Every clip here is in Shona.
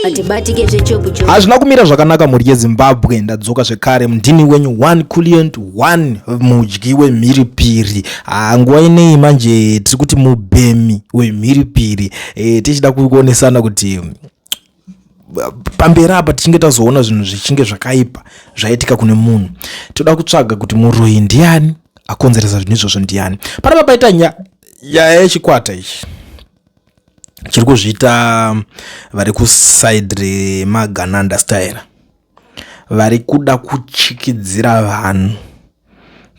Atibatike zvechopu. Hazvina kumira zvakanaka mhuri yeZimbabwe. Ndadzoka zvekare, mundini wenyu one client one mudyi wemhiripiri. Ah, nguva ineyi manje tiri kuti mubhemi wemhiripiri. Tichida kuonesana kuti pamberi apa tichinge tazoona zvinhu zvichinge zvakaipa zvaitika kune munhu, toda kutsvaga kuti muroyi ndiani, akonzeresa zvinhu izvozvo ndiani. Panapa paita nyaya yechikwata ichi chiri kuzviita vari kuside remagananda style, vari kuda kuchikidzira vanhu,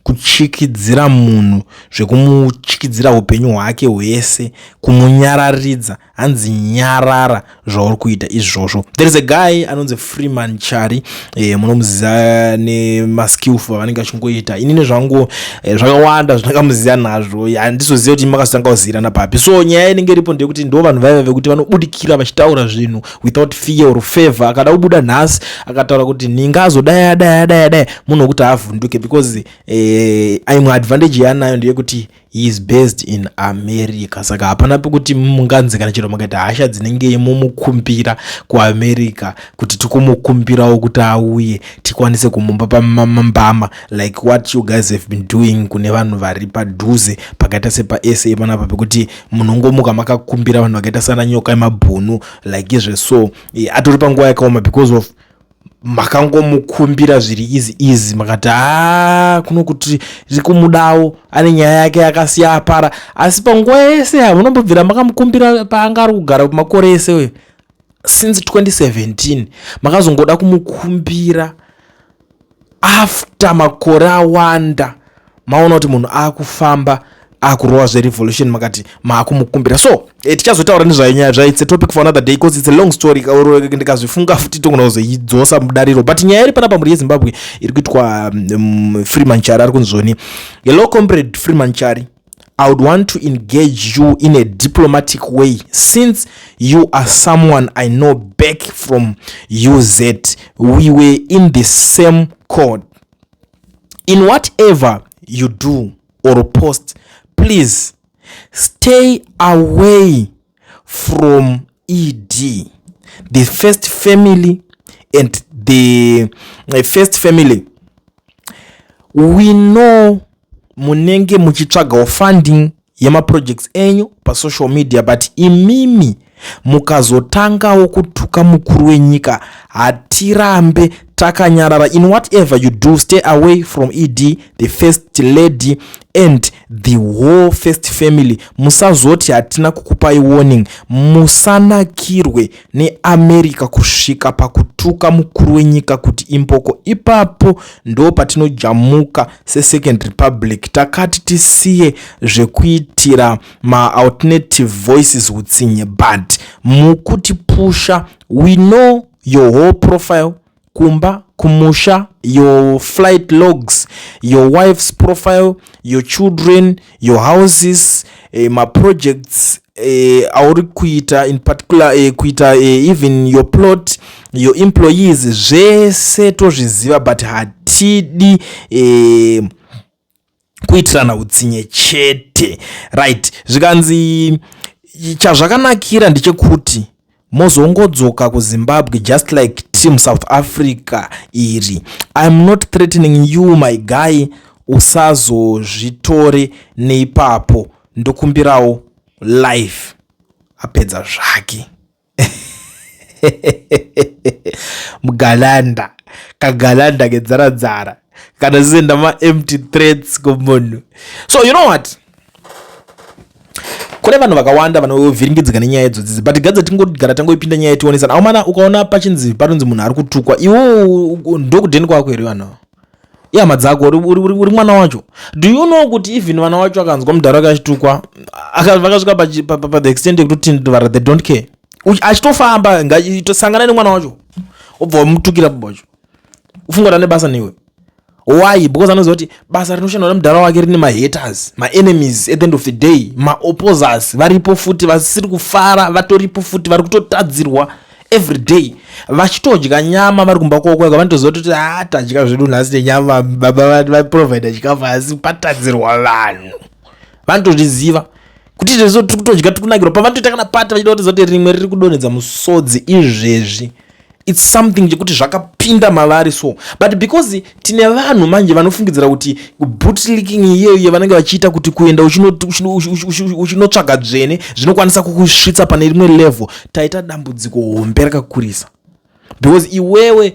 kuchikidzira munhu zvekumuchikidzira upenyu hwake hwese, kumunyararidza, hanzi nyarara zvauri kuita izvozvo. There is a guy anonzi Freeman Chari. Munomuziva nemaskillful avanenge achingoita. Inini zvangu zvakawanda zvandakamuziva nazvo, handizoziva kuti makazotanga kuzivana papi. So nyaya inenge iripo ndeyekuti ndo vanhu vaiva vekuti vanobudikira vachitaura zvinhu without fear or favor. Akada kubuda nhasi akataura kuti ninga azodai adai adai adai, munhu wekuti haavhunduke, because imwe advantage yaanayo ndeyekuti he is based in America. Saka hapana pekuti munganzi kana chero makaita hasha dzinenge mumukumbira kuAmerica kuti tikumukumbirawo kuti auye tikwanise kumumba pamambama, like what you guys have been doing kune vanhu vari padhuze pakaita sepaSA panapa, pekuti munongomuka makakumbira vanhu vakaita sana Nyoka yemabhunu like izve. So atori panguva yakaoma because of makangomukumbira zviri easy easy, makati haa, kuno kuti riri kumudawo, ane nyaya yake yakasiya apara. Asi panguva yese hamunombobvira makamukumbira paanga ari kugara makore ese uyo since 2017. Makazongoda kumukumbira after makore awanda, maona kuti munhu akufamba akurova zverevolution, makati maakumukumbira. So tichazotaura nezvayo nyaya zvayo. It's a topic for another day because it's a long story. Ndikazvifunga futi togona kuzoidzosa mudariro. But nyaya iri panapa, mhuri yeZimbabwe, iri kuitwa Freeman Chari ari kunzvoni: "Hello Comrade Freeman Chari, I would want to engage you in a diplomatic way since you are someone I know back from UZ. We were in the same code. In whatever you do or post, please stay away from ED, the first family and the first family. We know munenge muchitsvagawo funding yemaprojects enyu pasocial media, but imimi mukazotangawo kutuka mukuru wenyika, hatirambe takanyarara. In whatever you do, stay away from ED, the First Lady and the whole first family. Musazoti hatina kukupai warning. Musanakirwe neAmerica kusvika pakutuka mukuru wenyika kuti imboko. Ipapo ndo patinojamuka seSecond Republic. Takati tisiye zvekuitira maalternative voices utsinye, but mukutipusha. We know your whole profile, kumba kumusha, your flight logs, your wife's profile, your children, your houses, maprojects auri kuita, in particular kuita even your plot, your employees, zvese tozviziva, but hatidi kuitirana utsinye chete." Right, zvikanzi chazvakanakira ndechekuti mozongodzoka kuZimbabwe just like Team South Africa iri. I'm not threatening you, my guy, usazozvitore neipapo. Ndokumbirawo life." Apedza zvake mugalanda, kagalanda kedzaradzara kana senda maempty threats kumunhu. So you know what, kune vanhu vakawanda vanovhiringidzika nenyaya idzodzidzi, but gadza tingogara tangoipinda nyaya tionesana. Aumana ukaona pachinzi panonzi munhu ari kutukwa, iwo ndokudheni kwako here? Vanhu ihama dzako, uri mwana wacho. Do you know kuti even vana wacho akanzwa mudhara wake achitukwa, vakasvika pathe extent yekutoti vara they don't care. Achitofamba sangana nemwana wacho, obva wamutukira baba wacho, ufunga kuti ane basa newe? Why? Because anoziva kuti basa rinoshandwa nemudhara wake rine mahaters, maenemies. At the end of the day, maopposers varipo futi, vasiri kufara vatoripo futi, vari kutotadzirwa every day, vachitodya nyama vari kumba kwako. Vanotoziva kuti a tadya zvedu nhasi nenyama, baba vaprovida chikafu, asi patadzirwa vanhu, vanotozviziva. Kuti izvezvi tiri kutodya, tiri kunakirwa. Pavanotoita kana pati vachida kutiza kuti rimwe riri kudonhedza musodzi izvezvi. It's something chekuti zvakapinda mavari. So, but because tine vanhu manje vanofungidzira kuti bootlicking iyeyo yevanenge vachiita, kuti kuenda uchinotsvaga dzvene zvinokwanisa kukusvitsa pane rimwe level, taita dambudziko hombe rakakurisa, because iwewe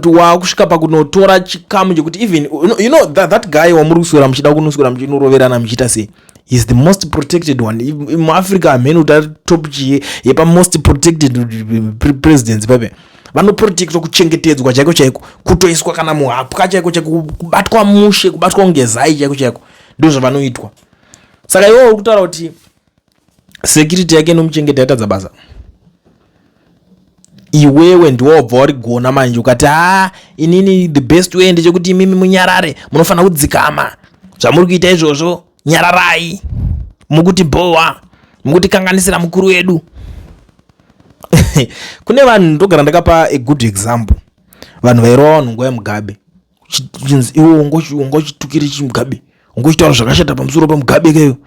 wakusvika pakunotora chikamu chekuti even you know that guy wamuri kuswera muchida kunoswera muchinoroverana muchiita sei is the most protected one muAfrica. Hamene kuti ari top chii yepamost protected presidents pepe vanoprotectwa, kuchengetedzwa chaiko chaiko, kutoiswa kana muhapwa chaiko chaiko, kubatwa mushe, kubatwa kunge zai chaiko chaiko, ndo zvavanoitwa. Saka iwewe uri kutaura kuti security yake inomuchengeta yatadza basa. Iwewe ndiwo wabva warigona manje, ukati, "Ha, inini the best way ndechekuti imimi munyarare, munofanira kudzikama. Zvamuri kuita izvozvo, nyararai, mukuti bhowa, mukutikanganisira mukuru wedu." Kune vanhu, ndogara ndakapa a good example, vanhu vairova vanhu nguva yeMugabe, chinzi iwe unga uchitukire chiMugabe, unga uchitaura zvakashata pamusoro paMugabe keyo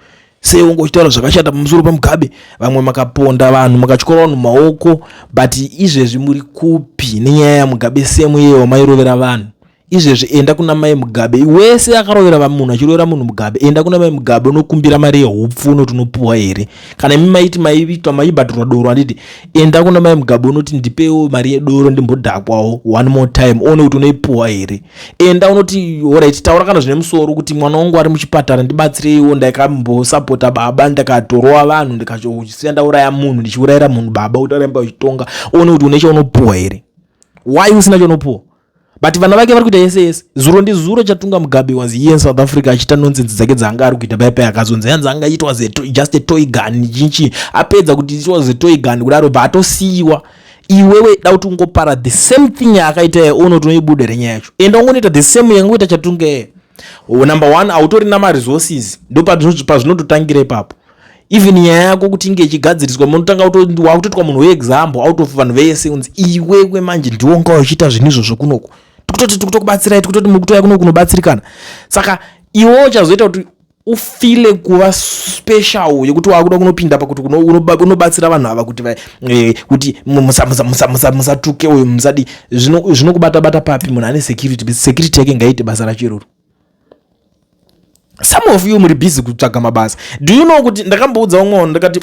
sei, unga uchitaura zvakashata pamusoro paMugabe. Vamwe makaponda vanhu, makatyora vanhu maoko, but izvezvi muri kupi nenyaya yaMugabe? Semu iye wamairovera vanhu izvezvi, enda kuna mai Mugabe. Wese akarovera munhu, achirovera munhu Mugabe, enda kuna mai Mugabe unokumbira mari yehupfu, unoti unopuhwa here? Kana imi maiti maiitwa maibhadhirwa doro, handiti? Enda kuna mai Mugabe unoti, "Ndipewo mari yedoro ndimbodhakwawo one more time," one kuti unoipuhwa here. Enda unoti, "Alright, taura kana zvine musoro kuti mwana wangu ari muchipatara, ndibatsireiwo. Ndakambosapota baba, ndakatorova vanhu, ndikasiya ndauraya munhu, ndichiurayira munhu baba kuti aramba uchitonga," one kuti une chaunopuhwa here. Why usina chaunopuhwa? But vana vake vari kuita yese yese. Zuro ndizuro Chatunga Mugabe was here in South Africa achiita nonsense dzake dzaanga ari kuita. Paipai akazonzi yanzi anga it was just a toy gun chinchi. Apedza kuti it was a toy gun kudaro, bva atosiyiwa. Iwewe da kuti ungopara the same thing yaakaita iye, uone kuti unoibuda renyaya yacho. Enda ungonoita the same yangoita Chatunga iye. Number one, hautorina maresources, ndo pazvinototangira ipapo. Even nyaya yako kuti inge ichigadziriswa, munotanga wakutoitwa munhu weexample out of vanhu vese, unzi iwewe manje ndiwo nga uchiita zvinhu izvozvo kunoku, tikutoti tikutokubatsirai, tikutoti muri kutoya kuno kunobatsirikana. Saka iwewo uchazoita kuti ufile kuva special yekuti wakuda kunopinda pakuti unobatsira vanhu ava kuti kuti musatuke uyu, musadi. Zvinokubata bata papi? Munhu ane security, security yake ngaite basa racho iroro. Some of you muri busy kutsvaga mabasa. Do you know kuti ndakamboudza umwe wanhu, ndakati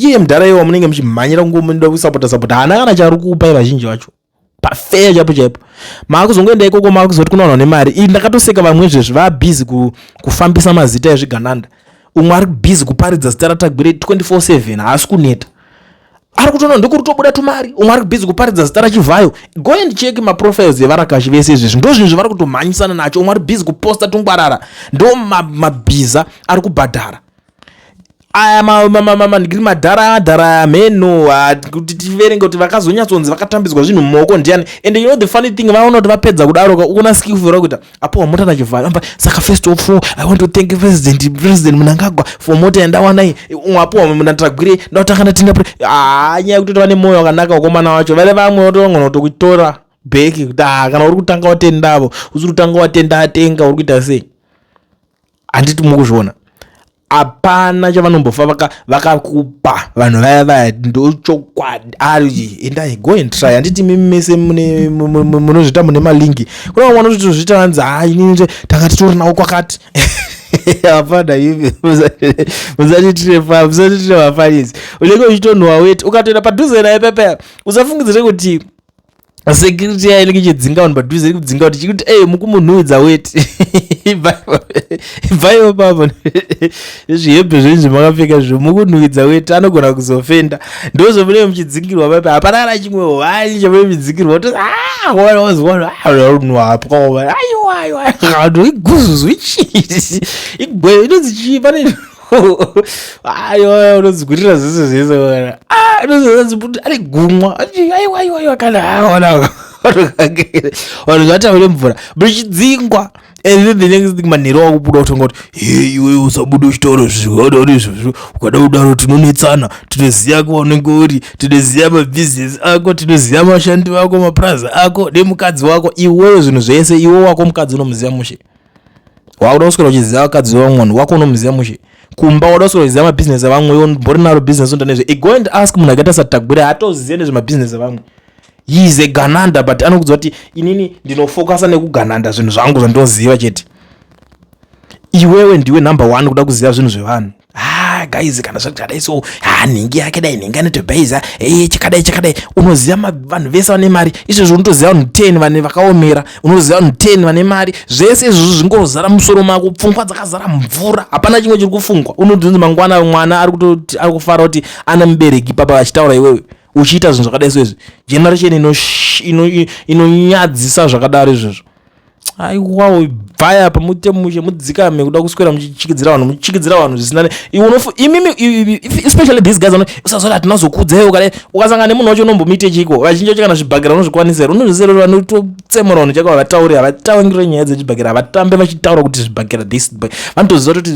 iye mudhara iwo munenge muchimhanyira kungomuda kusapota sapota, haana kana chari kuupai vazhinji vacho pafeya chaipo chaipo. Maakuzongoenda ikoko, maakuzoti kuna vanhu vane mari ii. Ndakatoseka vamwe izvezvi vabhizi kufambisa mazita ezvigananda. Umwe ari busy kuparidza zita raTagwirei 24/7, haasi kuneta, ari kutoona ndokuri kutobuda tumari. Umwe ari busy kuparidza zita raChivhayo. Go and check maprofiles evarakashi vese izvezvi, ndo zvinhu zvavari kutomhanyisana nacho. Umwe ari busy kuposta tungwarara, ndo mabhiza ari kubhadhara aya mandigiri madhara madhara mheno kuti tiverenge kuti vakazonyatsonzi vakatambidzwa zvinhu mumaoko ndiani. And you know the funny thing, vaona kuti vapedza kudaro ka, uona skillful rakuita apiwa mota naChivhayo amba. Saka first of all, I want to thank President Mnangagwa for mota yandawana iyi. Umwe apiwa naTagwirei, ndakutanga ndatinda. Nyaya yekutoti vane mwoyo wakanaka wakomana wacho, vale vamwe vatoangona kutokutora bheki kuti kana uri kutanga watendavo, usiri kutanga watenda atenga, uri kuita sei? Handiti mukuzviona? Hapana chavanombofa vakakupa vanhu vaya vaya, ndochokwadi. Ari endai, go and try. Handiti mimi mese munozviita, mune malingi? Kuna vamwe vanotozviita, vanzi, "Ha, inini tanga titori nawo kwakati." Hapana, ivi musatitire mafanisi. Unenge uchitonhuwa weti ukatoenda padhuze naye pepeya, usafungidzire kuti security yayo inenge ichidzinga vanhu padhuze, iri kudzinga kuti chikuti ei mukumunhuhwidza weti, ibvaiwo papo zvihembe zvenyu zvamakapfeka zvo, mukunhuhwidza weti, anogona kuzofenda. Ndozvomunenge muchidzingirwa paipa, hapana kana chimwe hwani chamunenge muchidzingirwa. Aiwa, aiwa, vanhu iguzuzu ichii, igwe inonzi chii pane, aiwa, unodzigurira zvese zvese, ane gumwa. Aiwa, aiwa, aiwa, kana aona vanhu zvataure mvura muchidzingwa. And then the next thing, manhero wakubuda kutonga kuti, "He, iwe usabuda uchitaura zvakadaro izvozvo. Ukada kudaro tinonetsana. Tinoziva kwaunenge uri, tinoziva mabhizinesi ako, tinoziva mashandi vako, mapurazi ako nemukadzi wako." Iwewe zvinhu zvese, iwe wako mukadzi unomuziva mushe. Wakuda kuswera uchiziva vakadzi vamwe vanhu, wako unomuziva mushe. Kumba wada kuswera uchiziva mabhizinesi evamwe, iwe mbori naro bhizinesi unoita nezve. Go and ask munhu akaita saTagwirei, haatozive nezvemabhizinesi evamwe. He is a gananda, but anokudza kuti inini ndinofokasa nekugananda zvinhu zvangu zvandinoziva chete. Iwewe ndiwe number one kuda kuziva zvinhu zvevanhu. Ah guys, kana zvakadai so, ha, nhingi yake dai, nhingi anotobhaiza, e chakadai chakadai. Unoziva vanhu vese vane mari. Izvezvo unotoziva vanhu 10 vane vakaomera, unoziva vanhu 10 vane mari. Zvese izvozvo zvingozara musoro mako, pfungwa dzakazara mvura, hapana chimwe chiri kufungwa. Unodzinzi mangwana mwana ari kutoti ari kufara kuti ana mubereki papa vachitaura, iwewe uchiita zvinhu zvakadai. So izvi generation inonyadzisa zvakadaro izvozvo. Aiwawo, bvai apa, muite mushe, mudzikame. Kuda kuswera muchichikidzira vanhu, muchichikidzira vanhu zvisina. Imimi, especially these guys, usazoti hatinazokudza. Ukadai ukasangana nemunhu wacho, unombomuite chiko? Vazhinji vacho kana zvibhakera unozvikwanisa here? Unozviziva kuti vanototsemura vanhu chako havatauri, havatauri nyaya dzechibhakera, havatambe vachitaura kuti zvibhakera this. Vanotoziva kuti